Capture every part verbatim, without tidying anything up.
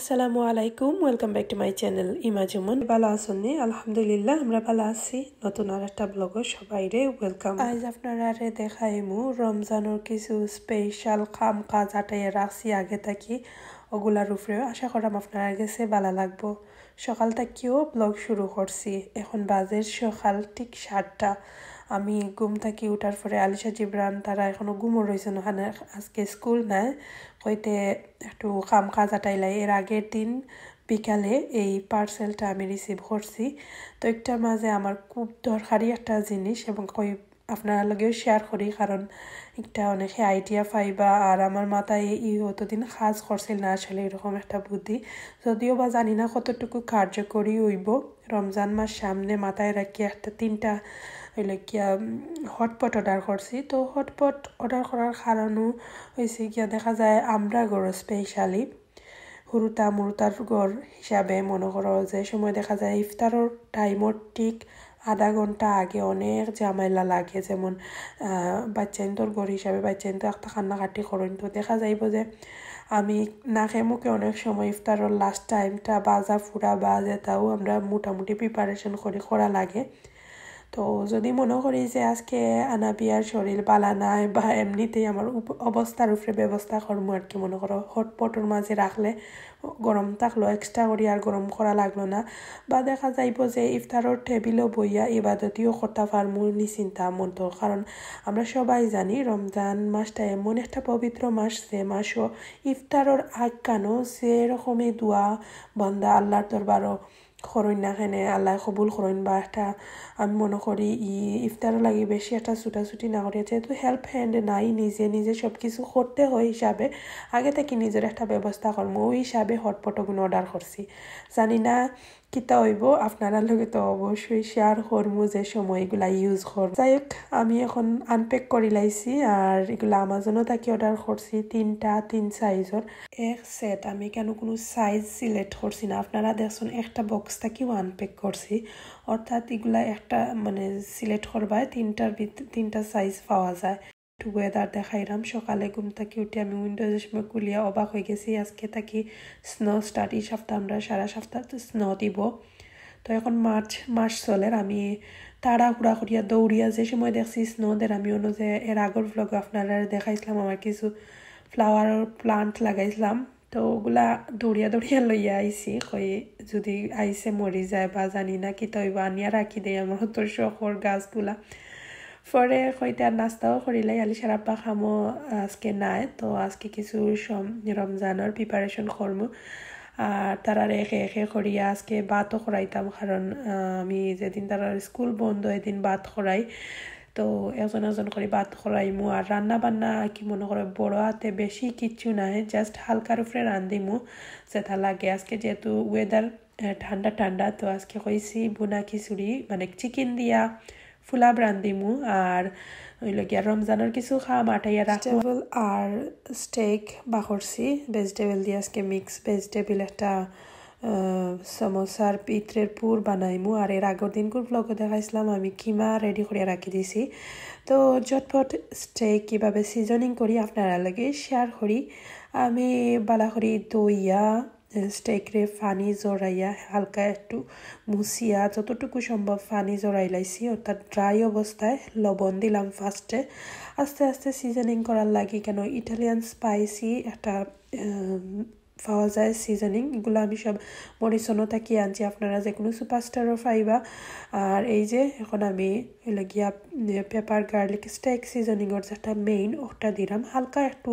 আসসালামু আলাইকুম, welcome back to my channel ইমা জুমন। ভালা আছইন নি? আলহামদুলিল্লাহ, আমরা ভালা আছি। নতুন আর একটা ব্লগো সবাইরে ওয়েলকাম। আইজ আপনারারে দেখাইমু রমজানর কিছু স্পেশাল কাম কাজ আটাইয়া রাখছি আগে থাকি, ওগুলার উপরে। আশা করাম আপনারার গেছে ভালা লাগবো। সকাল থাকিও ব্লগ শুরু করছি, এখন বাজের সকাল ঠিক সাতটা। আমি ঘুম থাকি উঠার পরে আলিশা জিবরান তারা এখনো ঘুমো রইছইন, ওখানে আজকে স্কুল নাই, কইতে একটু কাম কাজ আটাইলাই। এর আগের দিন বিকালে এই পার্সেলটা আমি রিসিভ করছি। তো একটার মাঝে আমার খুব দরকারি একটা জিনিস এবং কই আপনারার লগেও শেয়ার করি, কারণ একটা অনেকে আইডিয়া পাইবা। আর আমার মাথায় ই অতদিন কাজ করছিল না আসলে এরকম একটা বুদ্ধি, যদিও বা জানি না কতটুকু কার্যকরী অইবো। রমজান মাস সামনে মাথায় রাখি একটা তিনটা অইলো গিয়া হটপট অর্ডার করছি। তো হটপট অর্ডার করার কারণও অইছে গিয়া দেখা যায় আমরা ঘরো স্পেশালি হুরুতা মুরুতার ঘর হিসাবে মনো করো যে সময় দেখা যায় ইফতারর টাইমর ঠিক আধা ঘন্টা আগে অনেক ঝামেলা লাগে, যেমন, আহ, বাচ্চাইন্তর ঘর হিসাবে বাচ্চাইন্তে একটা কান্নাকাটি করইন। তো দেখা যাইবো যে আমি নাকে মুখে অনেক সময় ইফতারর লাস্ট টাইমটা বাজা ফুরা বা যেটাও আমরা মোটামুটি প্রিপারেশন করি করা লাগে। তো যদি মনো করি যে আজকে আনাবিয়ার শরীর বালা নাই বা এমনিতেই আমার উপ-, অবস্থার উপরে ব্যবস্থা করমু আর কি, মনো করো হটপটর মাঝে রাখলে গরম থাকলো, এক্সট্রা করি আর গরম করা লাগলো না, বা দেখা যাইবো যে ইফতারর টেবিলও বইয়া ইবাদতিও করতা পারমু নিশ্চিন্তা মতো। কারণ আমরা সবাই জানি রমজান মাসটা এমন একটা পবিত্র মাস, যে মাসও ইফতারর আগখানো যে রকমই দোয়া বান্দা আল্লাহর দরবারও করইন না কেনে, আল্লাহ কবুল করইন। বা একটা আমি মনো করি ই ইফতারর লাগি বেশি একটা ছুটাছুটি না করিয়া, যেহেতু হেল্প হ্যান্ড নাই, নিজে নিজে সব কিছু করতে হয় হিসাবে আগে থাকি নিজর একটা ব্যবস্থা করমু, ওই হিসাবে হটপট ওগুন অর্ডার করছি। জানি না কিতা অইবো, আপনারার লগে তো অবশ্যই শেয়ার করমু যে সময় এগুলা ইউজ করমু। যাই হোক, আমি এখন আনপ্যাক করি লাইছি, আর এগুলা আমাজনও থাকি অর্ডার করছি তিনটা, তিন সাইজর এক সেট। আমি কেন কোনো সাইজ সিলেক্ট করছি না, আপনারা দেখছইন একটা বক্স থাকিও আনপ্যাক করছি, অর্থাৎ এগুলা একটা মানে সিলেক্ট করবায় তিনটার ভিত-, তিনটা সাইজ পাওয়া যায়। একটু ওয়েদার দেখাইরাম। সকালে ঘুম থাকি উঠি আমি উইন্ডো যে সময় খুলিয়া অবাক হয়ে গেছি, আজকে থাকি স্নো স্টার্ট। এই সপ্তাহ আমরা সারা সপ্তাহ তো স্নো দিব। তো এখন মার্চ মাস চলের, আমি তাড়াহুড়া করিয়া দৌড়িয়া যে সময় দেখছি স্নো দের, আমি অন্য যে এর আগর ব্লগ আপনারা দেখাইছিলাম আমার কিছু ফ্লাওয়ার প্লান্ট লাগাইছিলাম, তো ওগুলা দৌড়িয়া দৌড়িয়া লইয়া আইছি। কই যদি আইছে মরি যায় বা জানি না কিতা অইবো, আনিয়া রাখি দেই আমার তো শখর গাছগুলা। পরে কইতে আর নাস্তাও করিলাই, আলিশার আব্বা খামো আজকে নাই, তো আজকে কিছু সম-, রমজানর প্রিপারেশন করমু। আর তারারে একে একে করিয়া আজকে ভাতও করাইতাম, কারণ, আহ, আমি যেদিন তারার স্কুল বন্ধ এদিন ভাত করাই। তো একজন একজন করি ভাত করাইমু। আর রান্না বান্না কি মনো করো বড় হাতে বেশি কিচ্ছু নাই, জাস্ট হালকার উপরে রান্ধিমু যেটা লাগে। আজকে যেহেতু ওয়েদার, আহ, ঠান্ডা ঠান্ডা, তো আজকে কইছি বুনা খিচুড়ি, মানে চিকেন দিয়া ফুলাব রান্ধিমু। আর অইলো গিয়া রমজানর কিছু খাম আটাইয়া রাখমু। ভেজিটেবল আর স্টেক বাখরছি, ভেজিটেবল দিয়া আজকে মিক্স ভেজিটেবল একটা, আহ, সমোসার পিত্রের পুর বানাইমু। আর এর আগর দিনকুর ব্লগও দেখাইছিলাম আমি কিমা রেডি করিয়া রাখি দিছি। তো ঝটপট স্টেক কিভাবে সিজনিং করি আপনারার লগে শেয়ার করি। আমি বালা করি ধইয়া, আহ, স্টেকরে পানি জড়াইয়া হালকা একটু মুছিয়া যতটুকু সম্ভব পানি জড়াই লাইছি, অর্থাৎ ড্রাই অবস্থায় লবণ দিলাম ফার্স্টে। আস্তে আস্তে সিজনিং করার লাগি কেন ইটালিয়ান স্পাইসি একটা, আহ, পাওয়া যায় সিজনিং, এগুলো আমি সব মরিসনও থাকি আনছি, আপনারা যে কোনো সুপারস্টারও পাইবা। আর এই যে এখন আমি অইলো গিয়া, উম, পেপার গার্লিক স্টেক সিজনিংর যেটা মেইন, ওটা দিলাম হালকা একটু।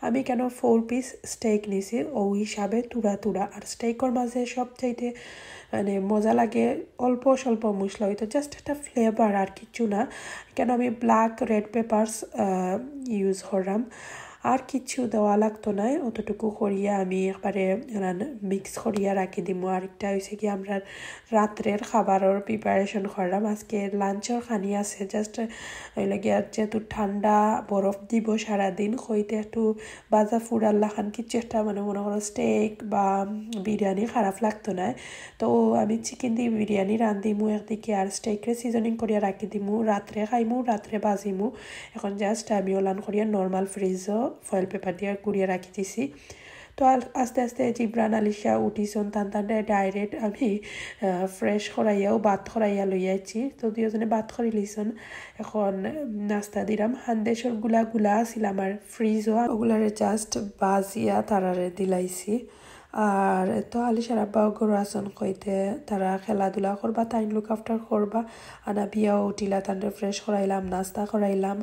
আমি কেন ফোর পিস স্টেক নিছি, ও হিসাবে তুরা তুরা। আর স্টেকর মাঝে সবচাইতে মানে মজা লাগে অল্প স্বল্প মশলা হইতো, জাস্ট একটা ফ্লেভার আর কিচ্ছু না। কেন আমি ব্ল্যাক রেড পেপার্স ইউজ করলাম, আর কিচ্ছু দেওয়া লাগতো না। অতটুকু করিয়া আমি একবারে মিক্স করিয়া রাখি দিমু। আর একটা হইছে কি, আমরা রাত্রের খাবারর প্রিপারেশন করলাম। আজকে লাঞ্চর খানি আছে, জাস্ট অইলো গিয়া যেহেতু ঠান্ডা বরফ দিব সারাদিন, কইতে একটু বাজা ফুরার লাখান কিচ্ছু একটা, মানে, মনে করো স্টেক বা বিরিয়ানি খারাপ লাগতো না। তো আমি চিকেন দিয়ে বিরিয়ানি রান্ধিমু একদিকে, আর স্টেকরে সিজনিং করিয়া রাখি দিমু, রাত্রে খাইমু, রাত্রে বাজিমু। এখন জাস্ট আমি ওলান করিয়া নর্মাল ফ্রিজও ফয়েল পেপার দিয়া গুড়িয়া রাখি দিছি। তো আল-, আস্তে আস্তে জিবরান আলিশা উঠিছইন, তান তানরে ডাইরেক্ট আমি, আহ, ফ্রেশ করাইয়াও ভাত করাইয়া লই আইছি। তো দুইওজনে ভাত করি লইছইন, এখন নাস্তা দিরাম। হান্দেশর গুলা গুলা আছিল আমার ফ্রিজও, ওগুলারে জাস্ট বাজিয়া তারারে দিলাইছি। আর তো আলিশার আব্বাও ঘরো আছইন কইতে, তারা খেলাধুলা করবা, তাইন লুক আফটার করবা। আনাবিয়াও উঠিলা, তানরে ফ্রেশ করাইলাম, নাস্তা করাইলাম।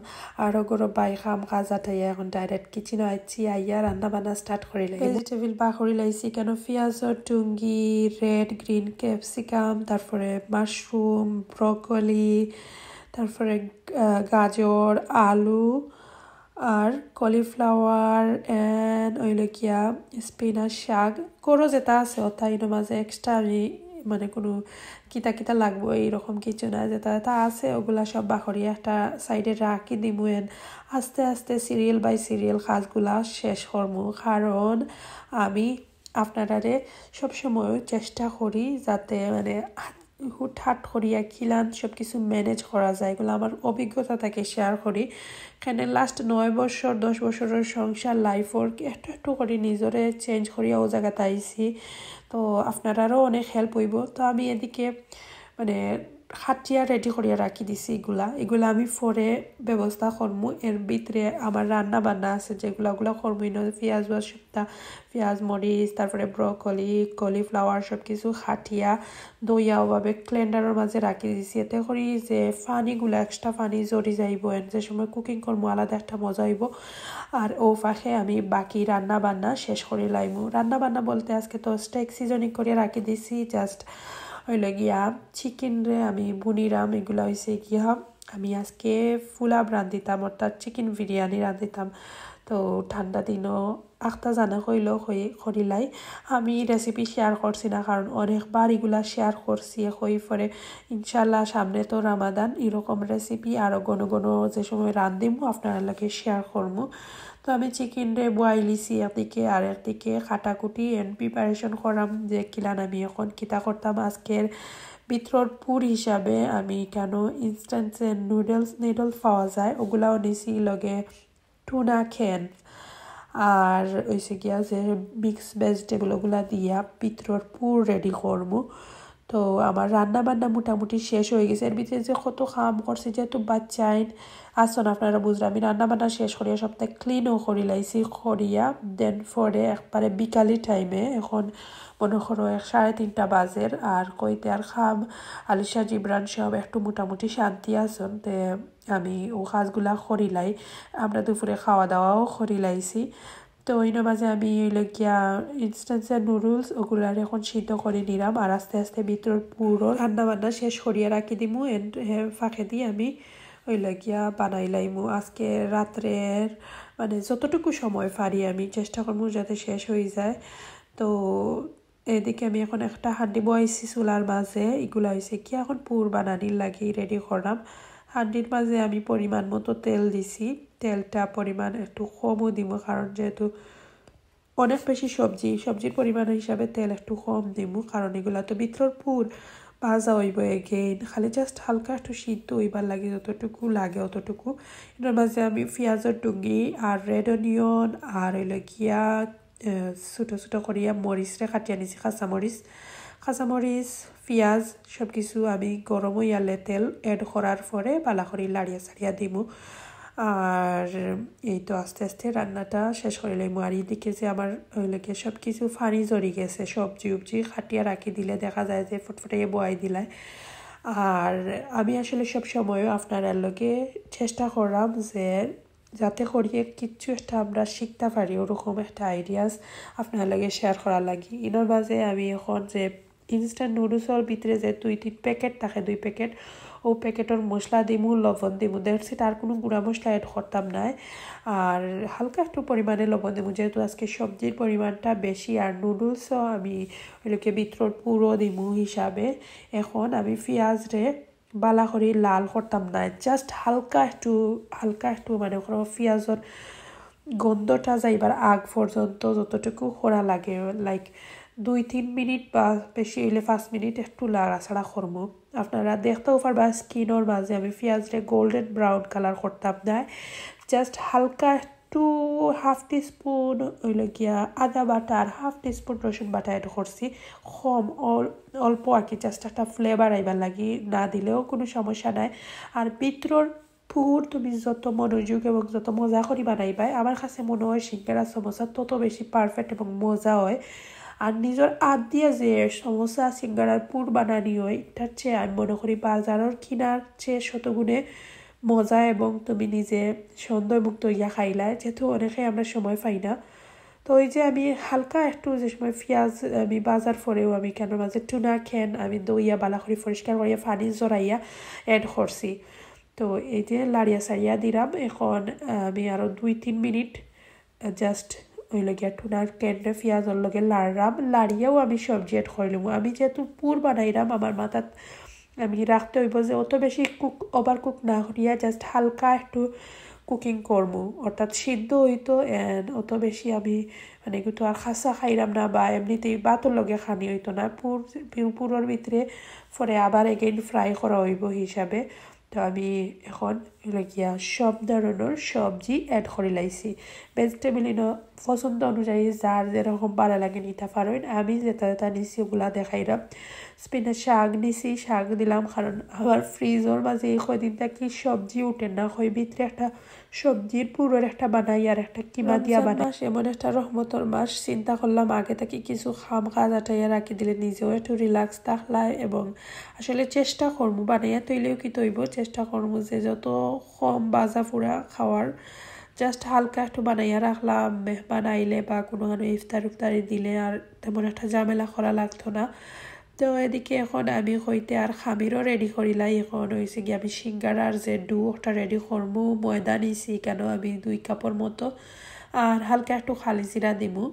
আরও ঘরো বাই কাম কাজ আটাইয়া এখন ডাইরেক্ট কিচেনো আইছি, আইয়া রান্না বান্না স্টার্ট করি লাই। ভেজিটেবল বাকরি লাইছি, কেন পিয়াজর টুঙ্গি, রেড গ্রিন ক্যাপসিকাম, তারপরে মাশরুম, ব্রকলি, তারপরে, আহ, গাজর, আলু, আর কলিফ্লাওয়ার and অইল গিয়া স্পিনাচ শাক। ঘরো যেটা আছে ওটা, ইনো মাঝে এক্সট্রা আমি মানে কোনো কিতা কিতা লাগবো এইরকম কিছু না, যেটা যেটা আছে ওগুলা সব বাকরি একটা সাইডে রাখি দিমু। And আস্তে আস্তে সিরিয়াল বাই সিরিয়াল কাজগুলা শেষ করমু, কারণ আমি আপনারারে সবসময় চেষ্টা করি যাতে মানে হুটহাট করিয়া কিলান সব কিছু ম্যানেজ করা যায়, এগুলো আমার অভিজ্ঞতা থেকে শেয়ার করি। এখানে লাস্ট নয় বছর, দশ বছরের সংসার লাইফর একটু একটু করি নিজরে চেঞ্জ করিয়া ও জায়গাতে আইছি। তো আপনারারও অনেক হেল্প হইব। তো আমি এদিকে মানে কাটিয়া রেডি করিয়া রাখি দিছি এগুলা। এগুলা আমি পরে ব্যবস্থা করমু। এর ভিতরে আমার রান্না বান্না আছে যেগুলা, ওগুলা করমু। ইনো পিয়াজ ওয়াজ সবটা, পিয়াজ, মরিচ, তারপরে ব্রকলি, কলিফ্লাওয়ার সব কিছু কাটিয়া ধইয়া ওভাবে ব্লেন্ডারর মাঝে রাখি দিছি। এতে করি যে পানিগুলা, এক্সট্রা পানি ঝরি যাইব। And যে সময় কুকিং করমু আলাদা একটা মজা হইব। আর ও ফাঁকে আমি বাকি রান্না বান্না শেষ করি লাইমু। রান্না বান্না বলতে আজকে তো স্টেক সিজনিং করিয়া রাখি দিছি, জাস্ট অইল গিয়া চিকেনরে আমি বুনিরাম। এগুলা হইছে গিয়া আমি আজকে ফুলাব রান্ধিতাম, অর্থাৎ চিকেন বিরিয়ানি রান্ধিতাম। তো ঠান্ডা দিনও আখতা জানে কইল কই-, করিলাই। আমি রেসিপি শেয়ার করছি না, কারণ অনেকবার এগুলা শেয়ার করছি। কই পরে ইনশাল্লাহ সামনে তো রামাদান, এরকম রেসিপি আরও ঘন ঘন যে সময় রান্ধিমু আপনারা লগে শেয়ার করমু। তো আমি চিকেনরে বয়াইলিছি একদিকে, আর একদিকে কাটাকুটি and প্রিপারেশন করাম যে কিলান আমি এখন কিতা করতাম। আজকের ভিতরর পুর হিসাবে আমি কেন ইনস্ট্যান্ট যে নুডলস, নুডলস পাওয়া যায়, ওগুলাও নিছি, লগে টুনা ক্যান, আর হইছে গিয়া যে মিক্স ভেজিটেবল, ওগুলা দিয়া ভিতরর পুর রেডি করমু। তো আমার রান্না বান্না মোটামুটি শেষ হয়ে গেছে। এর ভিতরে যে কত কাম করছি, যেহেতু বাচ্চাইন আছইন আপনারা বুঝরা, আমি রান্না বান্না শেষ করিয়া সবটা ক্লিনও করি লাইছি, করিয়া দেন পরে একবারে বিকালি টাইমে, এখন মনে করো এক সাড়ে তিনটা বাজের, আর কইতে আর কাম আলিশা জিবরান সব একটু মোটামুটি শান্তি আছইন। তে আমি ও কাজগুলা করিলাই, আমরা দুপুরে খাওয়া দাওয়াও করিলাইছি। তো ওইন মাঝে আমি অইল গিয়া ইনস্ট্যান্ট যে নুডলস, ওগুলার এখন সিদ্ধ করি নিলাম, আর আস্তে আস্তে ভিতরর পুরো রান্না বান্না শেষ করিয়া রাখি দিমু। And ফাঁকেদি আমি অইল গিয়া বানাইলাইমু আজকে রাত্রের, মানে যতটুকু সময় পারি আমি চেষ্টা করমু যাতে শেষ হয়ে যায়। তো এদিকে আমি এখন একটা হান্ডি বয়াইছি চুলার মাঝে, এগুলা হইছে কি এখন পুর বানানির লাগি রেডি করলাম। হান্ডির মাঝে আমি পরিমাণ মতো তেল দিছি, তেলটা পরিমাণ একটু কমও দিমু, কারণ যেহেতু অনেক বেশি সবজি, সবজির পরিমাণ হিসাবে তেল একটু কম দিমু, কারণ এগুলা তো ভিতরর পুর ভাজা হইব এগেইন, খালি জাস্ট হালকা একটু সিদ্ধ হইবার লাগি যতটুকু লাগে অতটুকু। এটার মাঝে আমি পিঁয়াজর টুঙ্গি আর রেড অনিয়ন আর অইল গিয়া আহ, ছোট ছোট করিয়া মরিচরে কাটিয়া নিছি, কাঁচামরিচ, কাঁচামরিচ, পিঁয়াজ সব কিছু আমি গরম হইয়ালে তেল অ্যাড করার পরে বালা করি লাড়িয়া চাড়িয়া দিমু। আর এই তো আস্তে আস্তে রান্নাটা শেষ করি লইমু। আর এইদিকে যে আমার অইল গিয়া সব কিছু পানি ঝরি গেছে, সবজি উবজি কাটিয়া রাখি দিলে দেখা যায় যে ফুটফুটাইয়া বয়াই দিলাই। আর আমি আসলে সব সময় আপনারার লগে চেষ্টা করলাম যে যাতে করিয়া কিচ্ছু একটা আমরা শিখতে পারি, ওরকম একটা আইডিয়াস আপনার লগে শেয়ার করার লাগি। ইনোর মাঝে আমি এখন যে ইনস্ট্যান্ট নুডলসর ভিতরে যে দুই তিন প্যাকেট থাকে, দুই প্যাকেট, ও প্যাকেটর মশলা দিমু, লবণ দিমু, দ্যাটস ইট। আর কোনো গুঁড়া মশলা অ্যাড করতাম না। আর হালকা একটু পরিমাণে লবণ দিমু, যেহেতু আজকে সবজির পরিমাণটা বেশি, আর নুডলসও আমি অইল গিয়া ভিতরর পুরও দিমু হিসাবে। এখন আমি পিঁয়াজরে বালা করি লাল করতাম না, জাস্ট হালকা একটু, হালকা একটু মানে কোনো পিঁয়াজর গন্ধটা যাইবার আগ পর্যন্ত যতটুকু করা লাগে, লাইক দুই তিন মিনিট বা বেশি হইলে পাঁচ মিনিট একটু লাড়াচাড়া করমু। আপনারা দেখতেও পারবা স্কিনর মাঝে আমি পিঁয়াজরে গোল্ডেন ব্রাউন কালার করতাম না, জাস্ট হালকা একটু to half T spoon oil গিয়া আদা বাটা আর হাফ টি স্পুন রসুন বাটা অ্যাড করছি। কম অল-, অল্প আর কি, জাস্ট একটা ফ্লেভার আইবার লাগি, না দিলেও কোনো সমস্যা নাই। আর ভিতরর পুর তুমি যত মনোযোগ এবং যত মজা করি বানাইবায়, আমার কাছে মনে হয় সিঙ্গারা সমোসা তত বেশি পারফেক্ট এবং মজা হয়। আর নিজর আত দিয়া যে সমোসা সিঙ্গারার পুর বানানি হয়, এটার চেয়ে আমি মনে করি বাজারর কিনার চেয়ে শতগুণে মজা এবং তুমি নিজে সন্দেহমুক্ত ইয়া খাইলায়, যেহেতু অনেকে আমরা সময় পাই না। তো ওই যে আমি হালকা একটু যে সময় পিঁয়াজ আমি বাজার পরেও আমি কেন মাঝে টুনা ক্যান আমি ধইয়া বালা করি পরিষ্কার করিয়া পানি জড়াইয়া অ্যাড করছি। তো এই যে লাড়িয়া সারিয়া দিলাম। এখন আমি আরও দুই তিন মিনিট জাস্ট ওই লগে টুনার ক্যানরে পিঁয়াজর লগে লাড়রাম। লাড়িয়াও আমি সবজি অ্যাড করিলাম। আমি যেহেতু পুর বানাইলাম, আমার মাথাত আমি রাখতে হইব যে অত বেশি কুক, ওভার কুক না করিয়া জাস্ট হালকা একটু কুকিং করমু, অর্থাৎ সিদ্ধ হইতো। And অত বেশি আমি মানে কিন্তু আর খাসা খাইলাম না, বা এমনিতেই ভাতর লগে খানি হইতো না। পুর, পুর-, পুরর ভিতরে পরে আবার এগেইন ফ্রাই করা হইব হিসাবে। তো আমি এখন লাগিয়া সব ধরনের সবজি অ্যাড করি লাইছি। ভেজিটেবল ইনো পছন্দ অনুযায়ী যার যেরকম ভালো লাগে নিতে পারেন। আমি যেটা যেটা নিছি ওগুলা দেখাইলাম। স্পিনাচ শাক নিছি, শাক দিলাম, কারণ আমার ফ্রিজর মাঝে এই কয়দিন থাকি সবজি উঠে না, হয় ভিতরে একটা সবজির পুরর একটা বানাই আর একটা কিমা দিয়া রমজান বানাই। মাস এমন একটা রহমতর মাস, চিন্তা করলাম আগে থাকি কিছু কাম কাজ আটাইয়া রাখি দিলে নিজেও একটু রিল্যাক্স থাকলাই, এবং আসলে চেষ্টা করমু বানাইয়া তৈলেও কি তৈব, চেষ্টা করমু যে যত কম বাজা ফুরা খাওয়ার, জাস্ট হালকা একটু বানাইয়া রাখলাম, মেহমান আইলে বা কোনো ইফতার উফতারি দিলে আর তেমন একটা ঝামেলা করা লাগতো না। তো এদিকে এখন আমি কইতে আর খামিরও রেডি করিলাই। এখন হইছে কি আমি সিঙ্গারার যে ডু ওটা রেডি করমু, ময়দা নিছি কেন আমি দুই কাপর মতো, আর হালকা একটু খালি জিরা দিমু।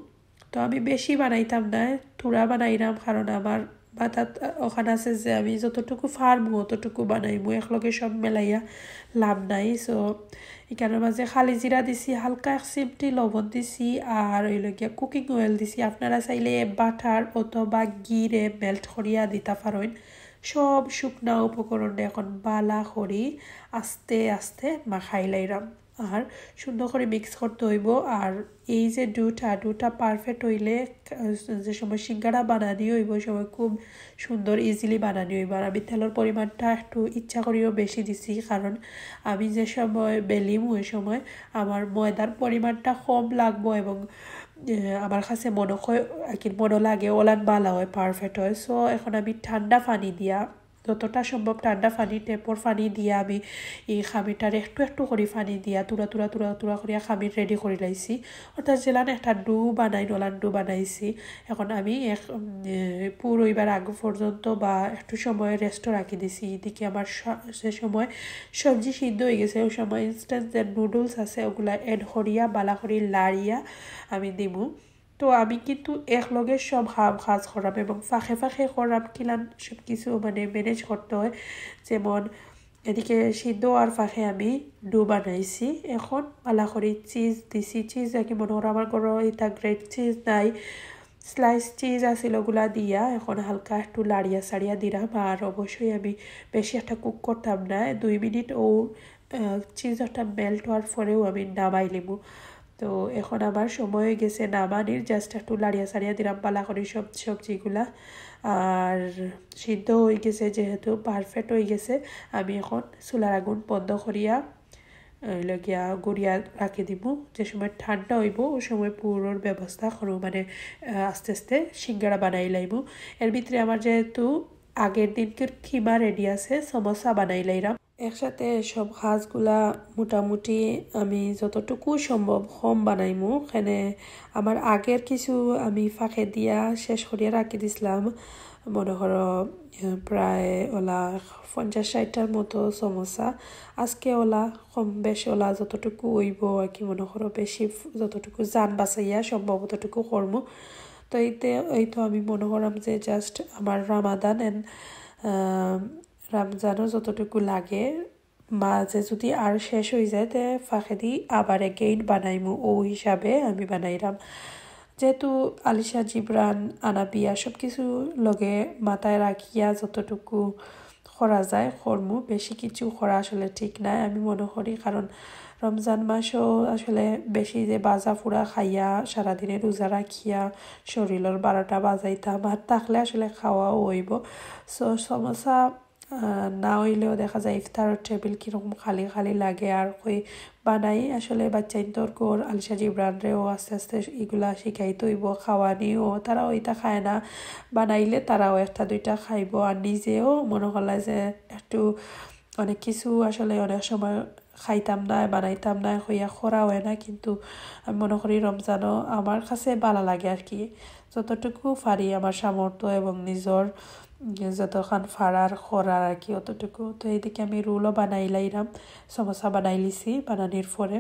তো আমি বেশি বানাইতাম না, থুড়া বানাইলাম, কারণ আমার মাথাত ওখান আছে যে আমি যতটুকু পারমু অতটুকু বানাইমু, একলগে সব মেলাইয়া লাভ নাই। সো এখানর মাঝে খালি জিরা দিছি, হালকা এক চিমটি লবণ দিছি, আর ওই লগে কুকিং অয়েল দিছি। আপনারা চাইলে বাটার অথবা ঘিরে মেল্ট করিয়া দিতা পারেন। সব শুকনা উপকরণটা এখন বালা করি আস্তে আস্তে মাখাই লাইরাম। আর সুন্দর করে মিক্স করতে হইব। আর এই যে ডুটা, ডুটা পারফেক্ট হইলে, আহ, যে সময় সিঙ্গারা বানানি হইব, ওই সময় খুব সুন্দর ইজিলি বানানি হইব। আর আমি তেলর পরিমাণটা একটু ইচ্ছা করিও বেশি দিছি, কারণ আমি যে সময় বেলিম ওই সময় আমার ময়দার পরিমাণটা কম লাগবো, এবং, আহ, আমার কাছে মনে হয় আর কি, মনে লাগে ওলান বালা হয়, পারফেক্ট হয়। সো এখন আমি ঠান্ডা পানি দিয়া, যতটা সম্ভব ঠান্ডা পানি, টেপর পানি দিয়া আমি এই খামিরটার একটু একটু করি পানি দিয়া তুরা তুরা তুরা তুরা করিয়া খামির রেডি করি লাইছি। অর্থাৎ যেলান একটা ডু বানাই, নলান ডু বানাইছি। এখন আমি এক, উম, এ, পুরো এবার আগ পর্যন্ত বা একটু সময় রেস্টও রাখি দিছি। এদিকে আমার স-, যে সময় সবজি সিদ্ধ হয়ে গেছে, ওই সময় ইনস্ট্যান্ট যে নুডলস আছে, ওগুলা অ্যাড করিয়া বালা করি লাড়িয়া আমি দিমু। তো আমি কিন্তু একলগে সব কাম কাজ করাম এবং ফাঁকে ফাঁকে করাম, কিলান সব কিছু মানে ম্যানেজ করতে হয়। যেমন এদিকে সিদ্ধ আর ফাঁকে আমি ডু বানাইছি। এখন বালা করি চিজ দিছি, চিজ আর কি মনে করো আমার ঘরো এটা গ্রেট চিজ নাই, স্লাইস চিজ আছিল ওগুলা দিয়া এখন হালকা একটু লাড়িয়া সাড়িয়া দিলাম। আর অবশ্যই আমি বেশি একটা কুক করতাম না, দুই মিনিট ও, আহ, চিজ একটা মেল্ট হওয়ার পরেও আমি নামাই লিমু। তো এখন আমার সময় হয়ে গেছে নামানির, জাস্ট একটু লাড়িয়া সাড়িয়া দিলাম বালা করি সব সবজিগুলা। আর সিদ্ধ হয়ে গেছে, যেহেতু পারফেক্ট হয়ে গেছে, আমি এখন চুলার আগুন বন্ধ করিয়া, আহ, লগিয়া গড়িয়া রাখি দিমু। যে সময় ঠান্ডা হইব, ওই সময় পুরোর ব্যবস্থা করবো, মানে, আহ, আস্তে আস্তে সিঙ্গারা বানাই লাইমু। এর ভিতরে আমার যেহেতু আগের দিনকের কিমা রেডি আছে, সমোসা বানাই লাইরাম। একসাথে সব কাজগুলা মোটামুটি আমি যতটুকু সম্ভব কম বানাইমু। এখানে আমার আগের কিছু আমি ফাঁকে দিয়া শেষ করিয়া রাখি দিছিলাম, মনে করো, আহ, প্রায় ওলা পঞ্চাশ ষাটটার মতো সমোসা। আজকে ওলা কম বেশ ওলা যতটুকু হইব আর কি, মনে করো বেশি ফ-, যতটুকু জান বাঁচাইয়া সম্ভব অতটুকু করমু। তো এইতে, এই তো আমি মনে করলাম যে জাস্ট আমার রামাদান and, আহ, রমজানও যতটুকু লাগে, মাঝে যদি আর শেষ হয়ে যায়, তে ফাঁকেদি আবার এগেইন বানাইমু, ও হিসাবে আমি বানাইলাম। যেহেতু আলিশা, জিবরান, আনাবিয়া সব কিছু লগে মাথায় রাখিয়া যতটুকু করা যায় করমু, বেশি কিছু করা আসলে ঠিক নাই আমি মনে করি, কারণ রমজান মাসও আসলে বেশি যে বাজা ফুড়া খাইয়া সারাদিনে রোজা রাখিয়া শরীলর বারোটা বাজাইতাম, আর তাহলে আসলে খাওয়াও অইবো। সো সমোসা, আহ, না অইলেও দেখা যায় ইফতারর টেবিল কিরকম খালি খালি লাগে। আর কই বানাই আসলে বাচ্চাইন্তর ঘর আলিশা জিবরানরেও আস্তে আস্তে ইগুলা শিখাইতে অইবো, খাওয়ানিও, তারা ওইটা খায় না, বানাইলে তারাও একটা দুইটা খাইবো। আর নিজেও মনে করলে যে একটু অনেক কিছু আসলে অনেক সময় খাইতাম না, বানাইতাম না, কইয়া করা হয় না, কিন্তু আমি মনে করি রমজানও আমার কাছে ভালা লাগে আর কি। যতটুকু পারি আমার সামর্থ্য এবং নিজর যতখান পারার করার আর কি, অতটুকু। তো এইদিকে আমি রোলও বানাইলাইরাম, সমোসা বানাইলিছি বানানির পরে।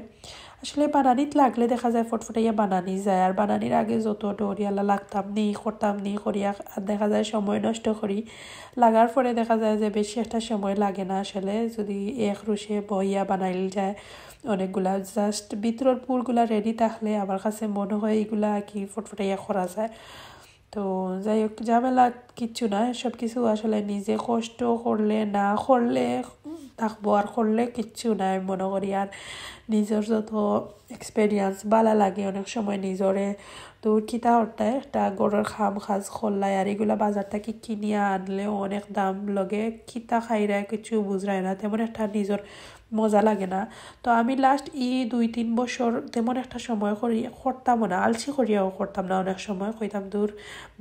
আসলে বানানিত লাগলে দেখা যায় ফটফটাইয়া বানানি যায়, আর বানানির আগে যত ডরিয়ালা লাগতাম নি, করতাম নি করিয়া দেখা যায় সময় নষ্ট করি। লাগার পরে দেখা যায় যে বেশি একটা সময় লাগে না আসলে, যদি এক রুশে বইয়া বানাইল যায় অনেকগুলা। জাস্ট ভিতরর পুরগুলা রেডি থাকলে আমার কাছে মনে হয় এগুলা কি ফটফটাইয়া করা যায়। তো যাই হোক, ঝামেলা কিচ্ছু না, সব কিছু আসলে নিজে কষ্ট করলে, না করলে থাকবো, আর করলে কিচ্ছু নাই মনে করি। আর নিজর যত এক্সপিরিয়েন্স ভালা লাগে অনেক সময় নিজরে, তো কিতা করতে একটা ঘরর কাম কাজ করলাই, আর এগুলা বাজার থাকি কিনিয়া আনলে অনেক দাম লগে, কিতা খাইরায় কিছু বুঝরায় না, তেমন একটা নিজর মজা লাগে না। তো আমি লাস্ট ই দুই তিন বছর তেমন একটা সময় করি করতামও না, আলসি করিয়াও করতাম না। অনেক সময় কইতাম, "দূর,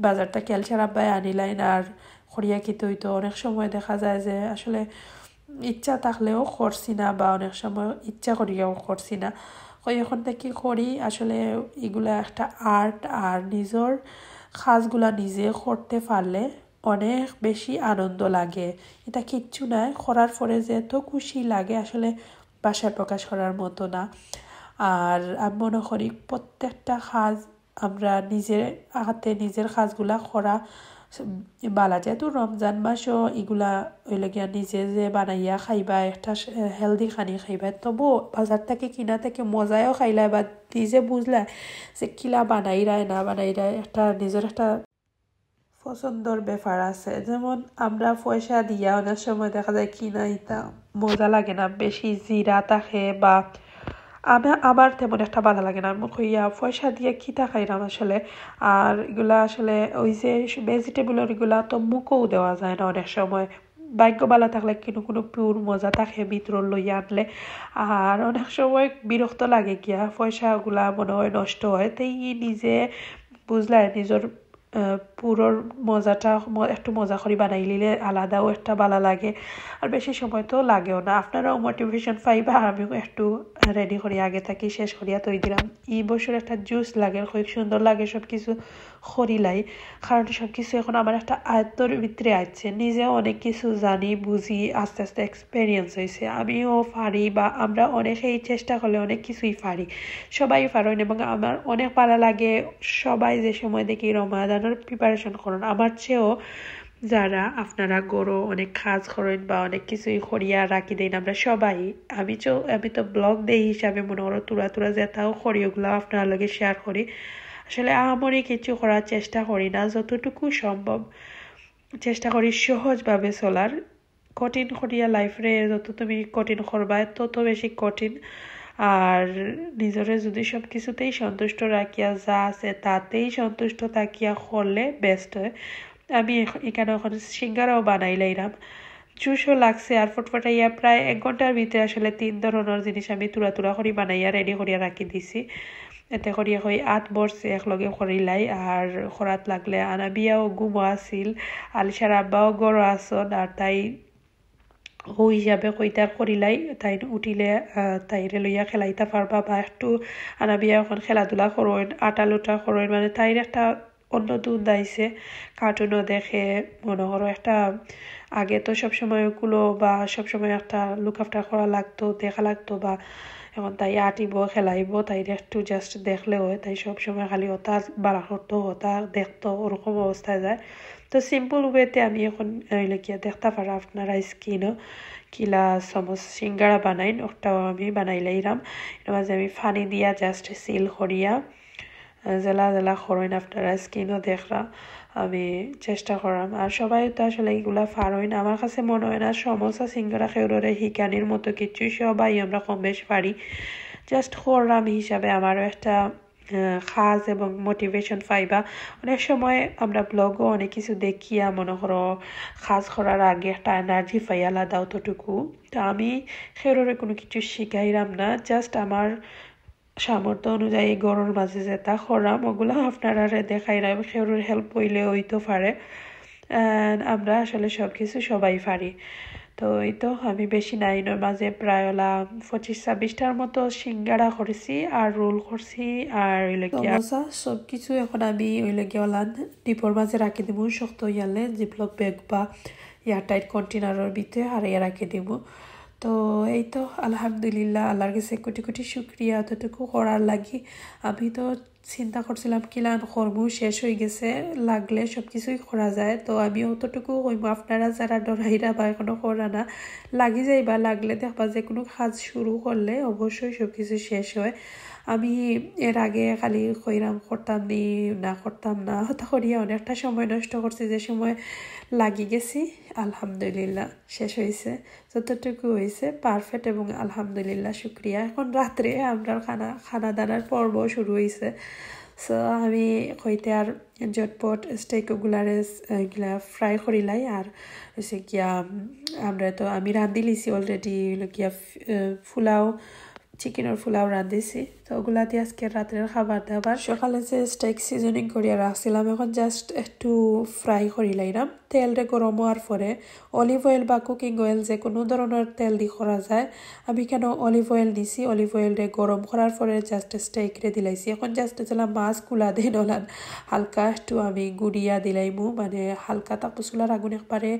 বাজার থাকি আলিশার আব্বায় আনিলাইন, আর করিয়া কিতা অইতো।" অনেক সময় দেখা যায় যে আসলে ইচ্ছা থাকলেও করছি না, বা অনেক সময় ইচ্ছা করিয়াও করছি না। কই এখন থাকি করি, আসলে এগুলা একটা আর্ট, আর নিজর কাজগুলা নিজে করতে পারলে অনেক বেশি আনন্দ লাগে। এটা কিচ্ছু নাই, করার পরে যে এত খুশি লাগে আসলে ভাষায় প্রকাশ করার মতো না। আর আমি মনে করি প্রত্যেকটা কাজ আমরা নিজের হাতে নিজের কাজগুলা করা ভালা। যেহেতু রমজান মাসও এগুলা অইলে গিয়া নিজে যে বানাইয়া খাইবা, একটা হেলদি খানি খাইবা, তবু বাজার থাকি কিনা থাকি মজায়ও খাইলা বা নিজে বুঝলা যে কিলা বানাইরায় না বানাইরায়, একটা নিজর একটা পছন্দর ব্যাপার আছে। যেমন আমরা পয়সা দিয়া অনেক সময় দেখা যায় কিনা ইতা মজা লাগে না, বেশি জিরা থাকে বা আমি, আমার তেমন একটা ভালা লাগে না। আমি কইয়া পয়সা দিয়া কিতা খাইরাম আসলে। আর এগুলা আসলে ওই যে ভেজিটেবলর এগুলা তো মুখেও দেওয়া যায় না অনেক সময়। ভাগ্য ভালা থাকলে কিন্তু কোনো পিওর মজা থাকে ভিতর লইয়া আনলে। আর অনেক সময় বিরক্ত লাগে গিয়া, পয়সাগুলা মনে হয় নষ্ট হয়। তাই নিজে বুঝলায় নিজর আহ, পুরোর মজাটা ম-, একটু মজা করি বানাই নিলে আলাদাও একটা ভালা লাগে। আর বেশি সময় তো লাগেও না, আপনারাও মোটিভেশন পাইবা, আমিও একটু রেডি করি আগে থাকি শেষ করিয়া তৈ দিলাম। এই বছর একটা জুস লাগে, খুব সুন্দর লাগে সব কিছু করিলাই, কারণ সব কিছু এখন আমার একটা আয়ত্তর ভিতরে আছে। নিজেও অনেক কিছু জানি, বুঝি, আস্তে আস্তে এক্সপিরিয়েন্স হয়েছে। আমিও পারি বা আমরা অনেকেই চেষ্টা করলে অনেক কিছুই পারি, সবাই পারেন। এবং আমার অনেক ভালা লাগে সবাই যে সময় দেখি রমাদানের প্রিপারেশন করেন। আমার চেয়েও যারা আপনারা ঘরো অনেক কাজ করেন বা অনেক কিছুই করিয়া রাখি দেন, আমরা সবাই, আমি তো, আমি তো ব্লগ দেই হিসাবে মনে করো থুড়া থুড়া যেটাও করি ওগুলা আপনার লগে শেয়ার করি। আসলে আহামরি কিছু করার চেষ্টা করি না, যতটুকু সম্ভব চেষ্টা করি সহজভাবে চলার। কঠিন করিয়া লাইফরে যত তুমি কঠিন করবায়, তত বেশি কঠিন। আর নিজরে যদি সব কিছুতেই সন্তুষ্ট রাখিয়া যা আছে তাতেই সন্তুষ্ট থাকিয়া করলে বেস্ট হয়। আমি এখ-, এখানে এখন সিঙ্গারাও বানাইলাইলাম, জুসও লাগছে। আর ফটফটাইয়া প্রায় এক ঘন্টার ভিতরে আসলে তিন ধরনের জিনিস আমি থুড়া থুড়া করি বানাইয়া রেডি করিয়া রাখি দিছি। এতে করিয়া কই আত বসছে একলগে করিলাই, আর করাত লাগলে আনাবিয়াও ঘুমো আছিল, আলিশার আব্বাও ঘরো আছন, আর তাই ও হিসাবে কইতার করিলাই, তাই উঠিলে, আহ, তাইরে লইয়া খেলাইতা পারবা বা একটু আনাবিয়া এখন খেলাধুলা করইন, আটা লুটা করইন, মানে তাইর একটা অন্য দুন দাইছে, কার্টুনও দেখে, মনে করো একটা আগে তো সবসময় কুলো বা সবসময় একটা লুক আফটার করা লাগতো, দেখা লাগতো, বা এখন তাই আটিব, খেলাইব, তাইরে একটু জাস্ট দেখলে হয়, তাই সবসময় খালি ওটা বাড়া করতো, ওটা দেখতো, ওরকম অবস্থায় যায়। তো সিম্পল ওয়েতে আমি এখন অইলে কি দেখতা পারা আপনারা স্কিনও কিলা সমোস সিঙ্গারা বানাইন, ওটাও আমি বানাইলাইরাম। এর মাঝে আমি পানি দিয়া জাস্ট সিল করিয়া, আহ, জেলা জেলা করইন আপনারা স্কিনও দেখরা। আমি চেষ্টা করলাম। আর সবাই তো আসলে এগুলা পারইন। আমার কাছে মনে হয় না সমোসা সিঙ্গারা কেউররে হিকানির মতো কিছু, সবাই আমরা কম বেশ পারি। জাস্ট করলাম হিসাবে আমারও একটা আহ, কাজ এবং মোটিভেশন পাইবা। অনেক সময় আমরা ব্লগও অনেক কিছু দেখিয়া মনে করো কাজ করার আগে একটা এনার্জি পাই আলাদা অতটুকু। তো আমি কেউররে কোনো কিছু শিখাইরাম না, জাস্ট আমার সামর্থ্য অনুযায়ী ঘরর মাঝে যেটা করাম ওগুলা আপনারারে দেখাইরাম। কেউরর হেল্প হইলে হইতো পারে। And আমরা আসলে সব কিছু সবাই পারি। তো এই তো আমি বেশি নাইনর মাঝে প্রায় ওলা পঁচিশ ছাব্বিশটার মতো সিঙ্গারা করছি, আর রোল করছি, আর হইল কি সমোসা, সব কিছু এখন আমি হইল কি ওলা ডিপর মাঝে রাখি দিব, শক্ত ইয়ালে জিপলক ব্যাগ বা এয়ারটাইট কন্টেনারর ভিতরে হারাইয়া রাখি দিব। তো এই তো আলহামদুলিল্লাহ, আল্লাহর কাছে কোটি কোটি শুক্রিয়া এতটুকু করার লাগি। আমি তো চিন্তা করছিলাম কিলান করমু, শেষ হয়ে গেছে, লাগলে সব কিছুই করা যায়। তো আমি অতটুকু কইমু, আপনারা যারা ডরাইরা বা এখনো করা না, লাগি যাইবা, লাগলে দেখবা যে কোনো কাজ শুরু করলে অবশ্যই সব কিছু শেষ হয়। আমি এর আগে খালি কইরাম করতাম নি, না করতাম না, হতা করিয়া অনেকটা সময় নষ্ট করছি, যে সময় লাগি গেছি। আলহামদুলিল্লাহ, শেষ হয়েছে, যতটুকু হয়েছে পারফেক্ট এবং আলহামদুলিল্লাহ শুক্রিয়া। এখন রাত্রে আমরা খানা খানা দানার পর্ব শুরু হয়েছে। সো আমি কইতে আর ঝটপট স্টেক ওগুলারে এগুলা ফ্রাই করিলাই। আর হয়েছে গিয়া আমরা তো আমি রান্ধি লিছি অলরেডি, হইল গিয়া ফ- আহ, পোলাও, চিকেনের পোলাও রান্ধিছি। তো ওগুলা দিয়ে আজকে রাত্রের খাবার দাবার। সকালে যে স্টেক সিজনিং করিয়া রাখছিলাম, এখন জাস্ট একটু ফ্রাই করিলাইলাম। তেলরে গরম হওয়ার পরে অলিভ অয়েল বা কুকিং অয়েল যে কোনো ধরনের তেল দি করা যায়। আমি কেন অলিভ অয়েল নিছি, অলিভ অয়েলরে গরম করার পরে জাস্ট স্টেকরে দিলাইছি। এখন জাস্ট যেলা মাছ কুলা দেন ওলান হালকা একটু আমি গুড়িয়া দিলাইমু, মানে হালকা থাকবো, চুলার আগুন একবারে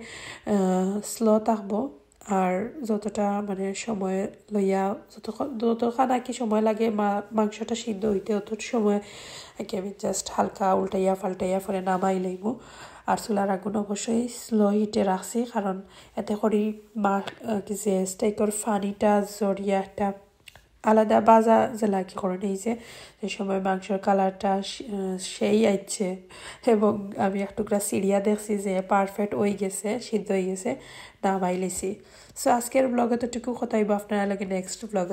স্লো থাকবো। আর যতটা মানে সময় লইয়া যত যতক্ষণ আর কি সময় লাগে মা মাংসটা সিদ্ধ হইতে, অত সময় আর কি আমি জাস্ট হালকা উল্টাইয়া পাল্টাইয়া পরে নামাই লইমু। আর চুলার আগুন অবশ্যই স্লো হিটে রাখছি, কারণ এতে করি মা আহ, কি যে স্টেকর পানিটা ঝরিয়া একটা আলাদা ভাজা যেলা কি করে নেই যে, যে সময় মাংসর কালারটা সেই আইছে এবং আমি এক টুকরা ছিড়িয়া দেখছি যে পারফেক্ট হয়ে গেছে, সিদ্ধ হয়ে গেছে, নামাই লিছি। সো আজকের ব্লগ এতটুকু, কথা হইব আপনারা লগে নেক্সট ব্লগ।